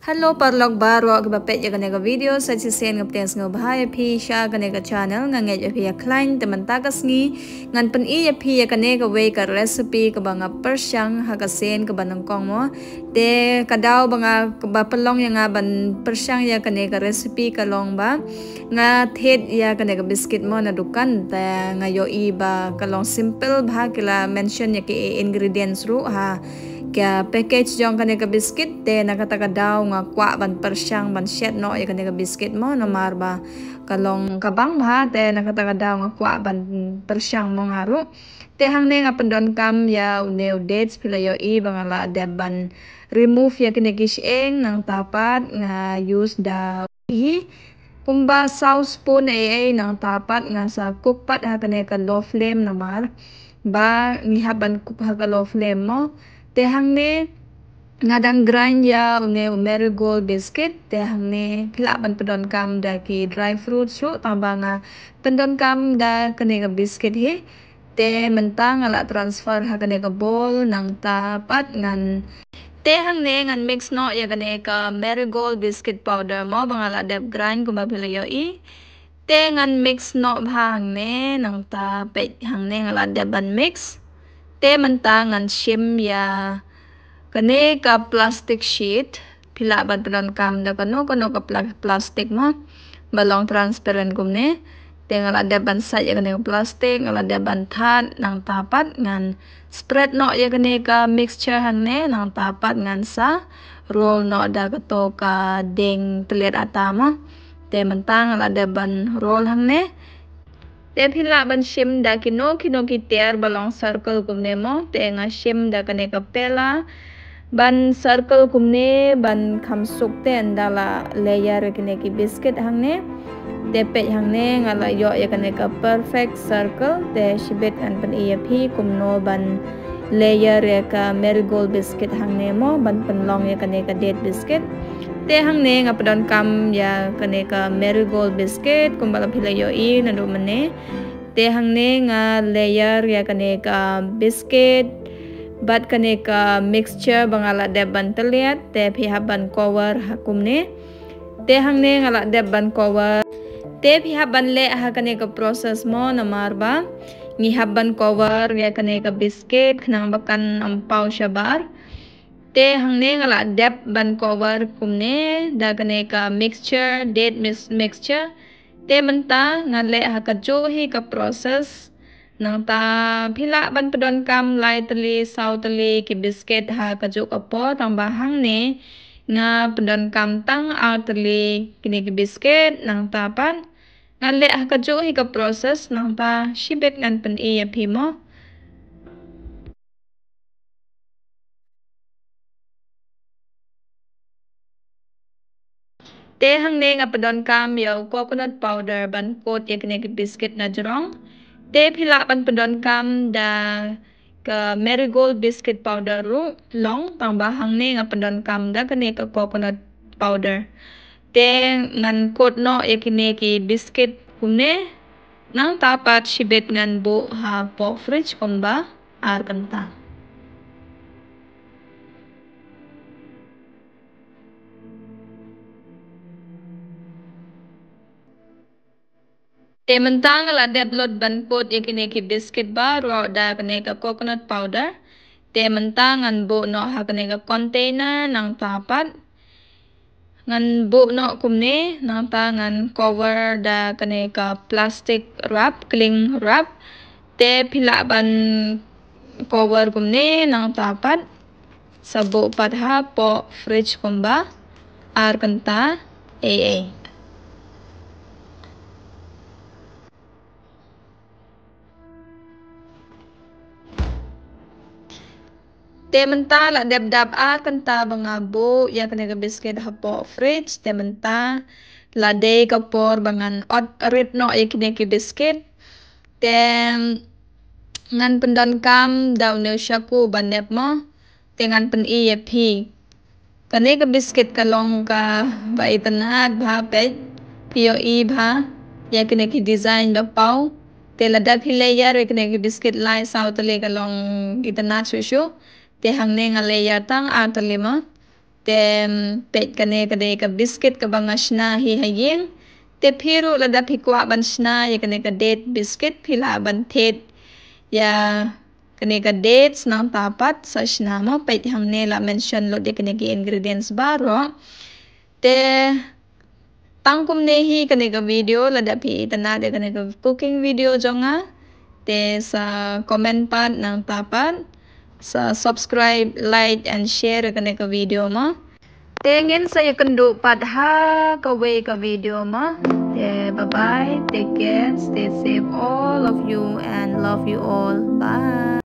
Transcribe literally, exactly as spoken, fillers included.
Hello paralok baroh kiba peit ïa kane ka video, sa shisien nga pdiang sngewbha ïa phi sha kane ka channel. Nga ngeit ba phi ïa khlaiñ. Te mynta ka sngi ngan pyni ïa phi ïa kane kawei ka recipe kaba nga pyrshang ha ka sien kaba nyngkong mo. Te ka daw ba nga, ba pynlong ïa nga ban pyrshang ïa kane ka recipe ka long ba nga thied ïa kane ka biscuit mo na dukan, te nga ïohi ba ka long simple bha, ki la mention ïa ki ingredients ruh ha ka package jong kane ka biscuit. Te na kata ka daw nga kwah ban pyrshang ban shet noh ïa kane ka biscuit mo, namar ba ka long kaba bha. Te na kata ka daw nga kwah ban pyrshang mo nga ruh. Te hangne nga pyndonkam ïa une u dates, phi la ïohi ba nga la dep ban remove ïa kine ki shyieng. Nangta pat nga use da hi kumba saw spoon ei ei. Nangta pat nga sa cook pat ha kane ka low flame namar ba ngi hap ban cook ha ka low flame mo. Te hangne nga dang grind ïa une u marigold biscuit. Te hangne phi lah ban pyndonkam da ki dry fruits ruh, tangba nga pyndonkam da kane ka biscuit hi. Te mynta nga la transfer ha kane ka bowl. Nangta pat ngan, te hangne ngan mix noh ïa kane ka marigold biscuit powder mo ba nga la dep grind kumba phi la ïohi. Te ngan mix noh bha hangne. Nangta peit hangne nga la dep ban mix. Te mynta ngan shim ïa kane ka plastic sheet. Phi lah ban pyndonkam da kano kano ka pla-, plastic mo ba long transparent kumne. Te nga la dep ban sait ïa kane ka plastic, nga la dep ban that. Nangta pat ngan spread noh ïa kane ka mixture hangne. Nangta pat ngan sa roll noh da kato ka dieng tylliat atta mo. Te mynta nga la dep ban roll hangne. Te phi lah ban shim da kino kino ki tiar ba long circle kumne mo. Te nga shim da kane ka pela ban circle kumne ban kham suk te ynda la layer kine ki biscuit hangne. Te peit hangne nga la ïoh ïa kane ka perfect circle. Te shibit ngan pyni ïa phi kumno ban layer ïa ka marigold biscuit hangne mo, ban pynlong ïa kane ka date biscuit. Te hangne nga pyndonkam ïa kane ka marigold biscuit kumba la phi la ïohi naduh mynne. Te hangne nga layer ïa kane ka biscuit bad kane ka mixture ba nga la dep ban tylliat. Te phi hap ban cover ha kumne. Te hangne nga la dep ban cover. Te phi hap ban leh ha kane ka process mo, namar ba ngi hap ban cover ïa kane ka biscuit khnang ba kan ym paw shabar. Te hangne nga la dep ban cover kumne da kane ka mixture, date mix-, mixture. Te mynta nga leh ha kajuh hi ka process. Nangta phi lah ban pyndonkam lai tylli, saw tylli ki biscuit ha kajuh ka por, tangba hangne nga pyndonkam tang ar tylli kine ki biscuit. Nangta pat nga leh ha kajuh hi ka process. Nangta shibit ngan pyni ïa phi mo. Te hangne nga pyndonkam ïa u coconut powder ban coat ïa kine ki biscuit na jrong. Te phi lah ban pyndonkam da ka marigold biscuit powder ruh long, tangba hangne nga pyndonkam da kane ka coconut powder. Te ngan coat noh ïa kine ki biscuit kumne. Nangta pat shibit ngan buh hapoh fridge kumba ar kynta. Te mynta nga la dep lut ban coat ïa kine ki biscuit baroh da kane ka coconut powder. Te mynta ngan buh noh ha kane ka container, nangta pat ngan buh noh kumne, nangta ngan cover da kane ka plastic wrap, cling wrap. Te phi lah ban cover kumne, nangta pat sa buh pat hapoh fridge kumba ar kynta ei ei. Te mynta la dep dap ar kynta ba nga buh ïa kane ka biscuit hapoh fridge. Te mynta la dei ka por ba ngan ot rit noh ïa kine ki biscuit. Te ngan pyndonkam da une u shaku ba nep mo. Te ngan pyni ïa phi. Kane ka biscuit ka long kaba itynnad bha, peit. Phi ïohi bha ïa kine ki design ba paw. Te lada phi layer ïa kine ki biscuit lai saw tylli ka long itynnad shuh shuh. Te hangne nga layer tang ar tylli mo. Te peit, kane ka dei ka biscuit kaba nga shna hi ha ïing. Te phi ruh lada phi kwah ban shna ïa kane ka date biscuit, phi lah ban thied ïa kane ka dates nangta pat sa shna mo. Peit, hangne la mention lut ïa kane ka ingredients baroh. Te tang kumne hi kane ka video. Lada phi itynnad ïa kane ka cooking video jong nga, te sa comment pat nangta pat sa subscribe, like and share ïa kane ka video mo. Te ngin sa ïakynduh pat ha kawei ka video mo. Te bye bye, take care, stay safe all of you and love you all. Bye.